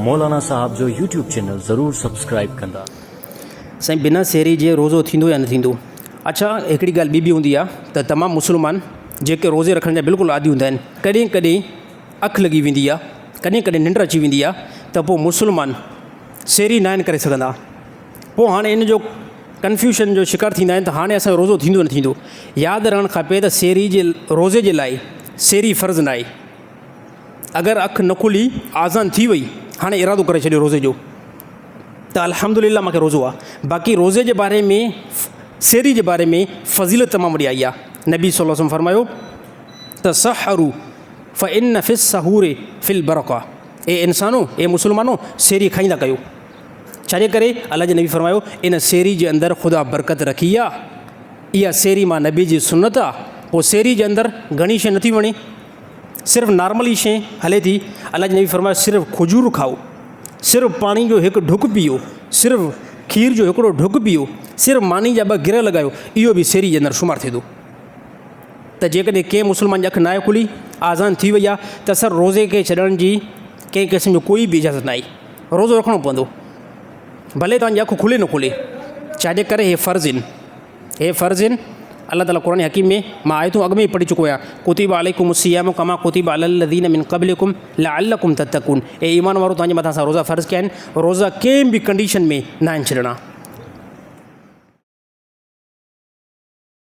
مولانا صاحب جو YouTube channel ضرور سبسڪرائيب ڪندا. سائين بنا سحري جي روزو ٿيندو يا نه ٿيندو؟ اڇا هڪڙي ڳالهه ٻي به هوندي آ ته تمام مسلمان جيڪي روزي رکڻ جا بلڪل عادي هوندا آهن ڪڏهن ڪڏهن اک لڳي ويندي آ ڪڏهن ڪڏهن ننڊ اچي ويندي آ ته پوء مسلمان سحري ناهن ڪري سگهندا پوء هاڻي ان جو ڪنفيوشن جو شڪار ٿيندا آهن ته هاڻي اسان جو روزو ٿيندو نه ٿيندو ياد رهڻ کپي ته سحري جي روزي جي لاء سحري فرض ناهي اگر اک نه کلي آذان ٿي وئي هاڻي ارادو ڪري ڇڏيو روزي جو ته الحمدلله مونکي روزو آ باقي روزي جي باري ۾ سحري جي باري ۾ فضيلت تمام وڏي آئي آ نبي صلي الله عليه وسلم فرمايو تسحروا فإن في السحور في البرڪه اي انسانو اي مسلمانو سحري کائيندا ڪيو ڇاجي ڪري الله جي نبي فرمايو ان سحري جي اندر خدا برڪت رکي آ اها سحري مان نبي جي سنت آ پوء سحري جي اندر گهڻي شيء نٿي وڻي صرف نارمل ئي شيء هلي ٿي. الله جي نبي فرمايو صرف کجور کائو، صرف پاڻي جو هڪ ڍڪ پيئو، صرف کير جو هڪڙو ڍڪ پيئو، صرف ماني جا ٻه گرهه لڳايو، اهو به سحري جي اندر شمار ٿئي ٿو. ته جيڪڏهن ڪنهن مسلمان جي اک ناهي کلي، آذان ٿي وئي آهي ته سر روزي کي ڇڏڻ جي ڪنهن قسم جو ڪوئي به اجازت ناهي، روزو رکڻو پوندو، ڀلي توهان جي اک کلي نه کلي، ڇاجي ڪري هي فرض آهن. اي فرض آهن، الله تعالي قرآن حڪيم ۾ مان آيتون اڳ ۾ ئي پڙهي چڪو آهيان، ڪتب عليڪم الصيام ڪما ڪتب علي الذين من قبلڪم لعلڪم تتقون اي ايمان وارو توهان جي مٿان اسان روزا فرض ڪيا آهن، روزا ڪنهن به ڪنڊيشن ۾ ناهن ڇڏڻا.